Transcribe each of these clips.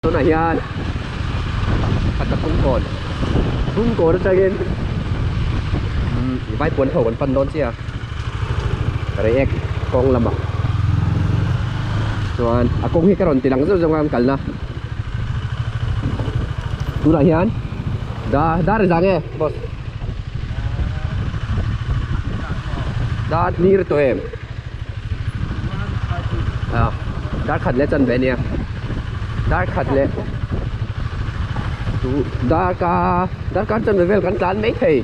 Tunah hian khat a Bungkawn Bungkawn atangin umm Vaipuan ho kan pan dawn chiah a Reiek kawng lamah chuan a kawng hi ka rawn ti lang zeuh zeuh a an kalna tunah hian da dar za nge boss dar hlir tawh em. À, dar khat leh chan ve ania dar khat leh chu dar ka dar kar chan ve vel kan tlan mai thei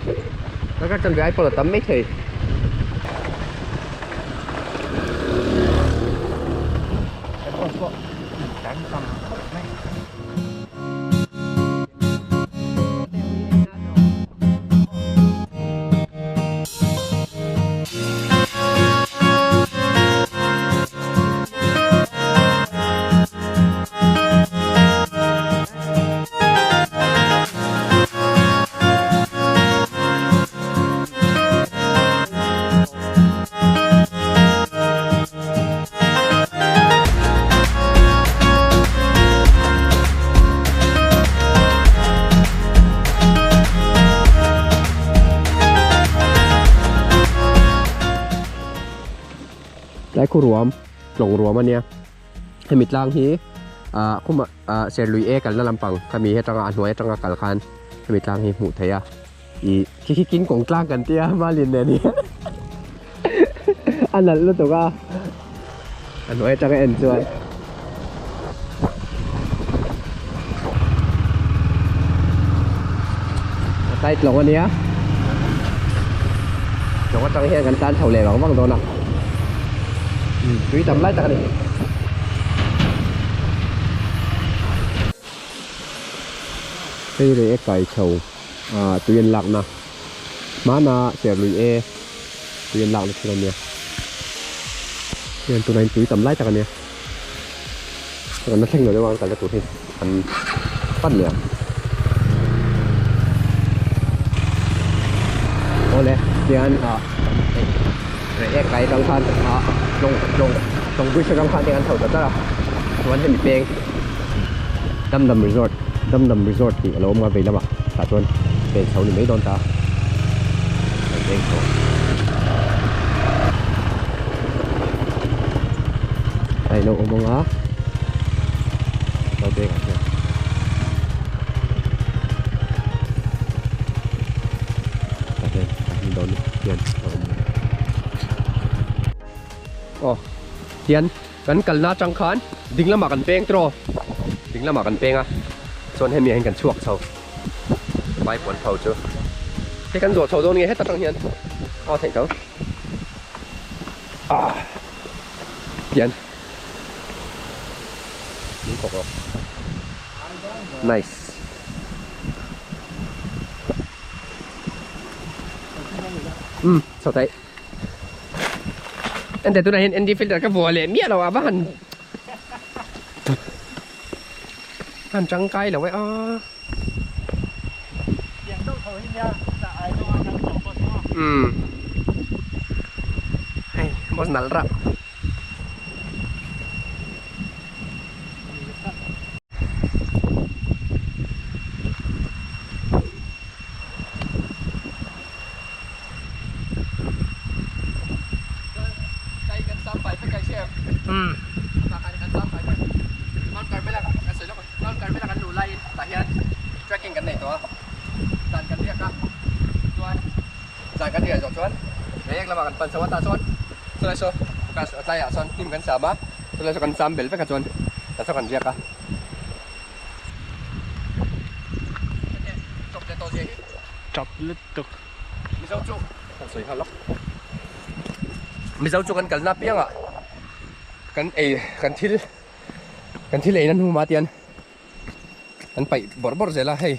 dar kar chan ve ai pawh a tam mai thei. Tlai khu ruam tlawng ruam a nia hemi tlang hi ah khuma ah serlui e kalna lampang khami atanga a hnuai atanga kal khan hemi tlang hi hmuh theih a ih khi khi king kawng tlang kan tia malin nen hian a nalh lutuk a a hnuai atanga en chuan. A tight lawng a nia lawng atang hian kan tan chho leh vang vang dawn a tui tam lai tak a ni. Hei reh e kai chho ah tui an lakna hmana serlui e tui an lakna thil a nia hian tunah hian tui tam lai tak a nia kan la thleng lo deuh a an kalna tur hi an pan leh ang awle tihian ah hei reh ek kai atang khan ah tlawng tlawng tlawng bridge atang khan te kan chho ta char a chuan hemi peng Damdam Resort Damdam Resort tih a lo awm a vei lamah tah chuan pen chho ni mai dawn ta kan peng chho a ilo awm ang a lo beng ah hian tah hian a him dawn hian a awm aw tian. Kan kalna atang khan ding lamah kan peng tawh ding lamah kan peng a chuan hemi ah hian kan chhuak chho vai puan tho chu hei kan zawh chho dawn nge heta tang hian aw theih tho ah tian min kawk rawh nice um chho theih. Ente tunah hian ND filter ka vuah leh miah lo a va han han tangkai lo e a. Umm hei boss nalh rap. Tap lutuk. Mizo chu kan sawi nghal lawk. Mizo chu kan kalna apiangah kan ei kan thil kan thil eina hnu mah tian kan paih bawrh bawrh zel a hei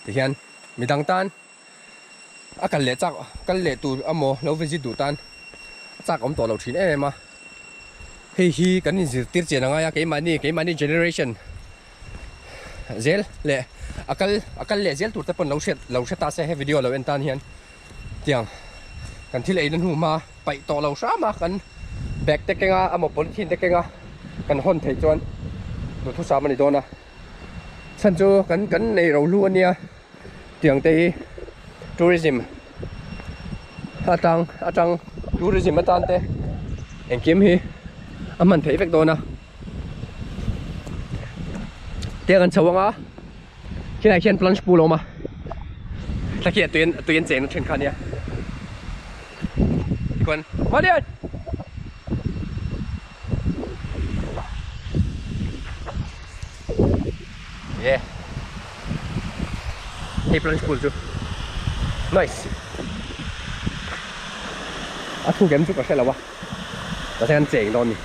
tihian midang tan a kal leh chak kal leh tur emaw lo visit duh tan a chak awm tawh lo thin em em a hei hi kan inzirtir chian angai a keimahni keimahni generation zel leh a kal a kal leh zel tur te pawn lo hriat lo hre ta se he video lo en tan hian tiang kan thil eina hnu hma paih tawh lo hram a kan bag te keng a emaw polythene te keng a kan hawn theih chuan. Duhthusam a ni dawn a, chhan chu kan kan nei ro hlu a nia tiang te hi tourism atang atang tourism atan te engkim hi a hman theih vek dawn a tiang an chho anga khilaiah khian plunge pool a awm a thlakhi a tui a tui an cheng na thin kha a nia tikhuan Malian! Yeah. Hei plunge pool chu. Nice. A thu kem chu ka hre lo a. Mahse kan cheng dawn ni.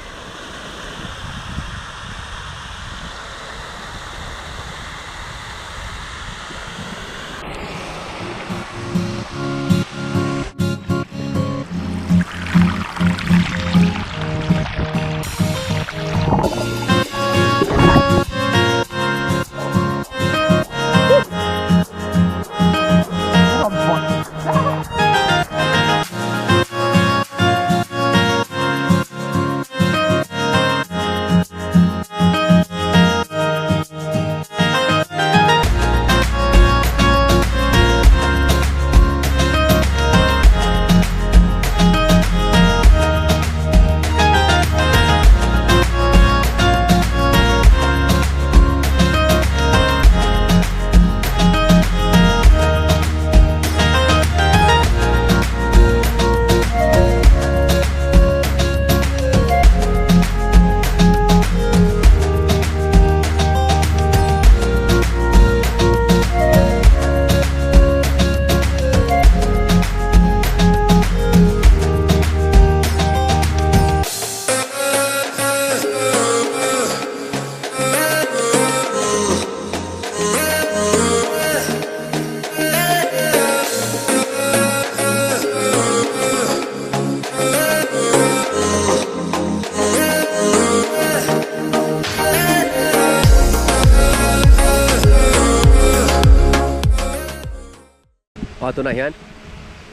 Aw tunah hian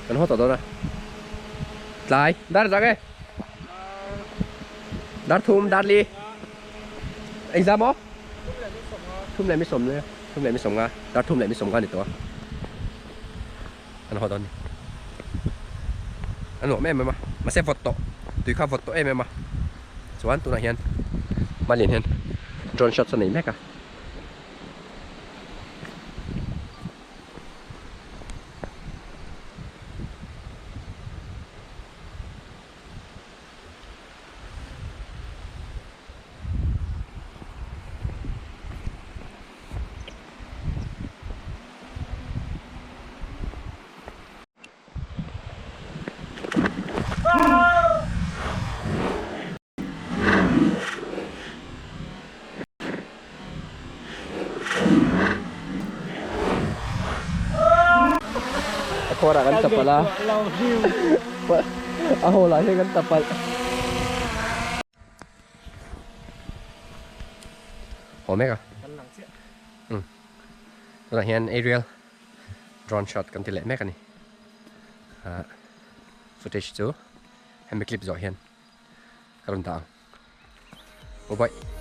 kan haw tawh dawn a tlai dar zak e dar thum dar li exam aw thum leh mi sawm le thum leh mi sawm nga dar thum leh mi sawm nga ni tawh a an haw dawn ni a nuam em em a mahse vawt tawh tui kha vawt tawh em em a chuan tunah hian hmalian hian drone shots a nei mek a. A kawrah kan tapalh a a haw lah hian kan tapalh haw mek a umm tunah hian aerial drone shot kan ti leh mek a ni ah footage chu hemi clip zawh hian ka rawn dah ang. Bye bye.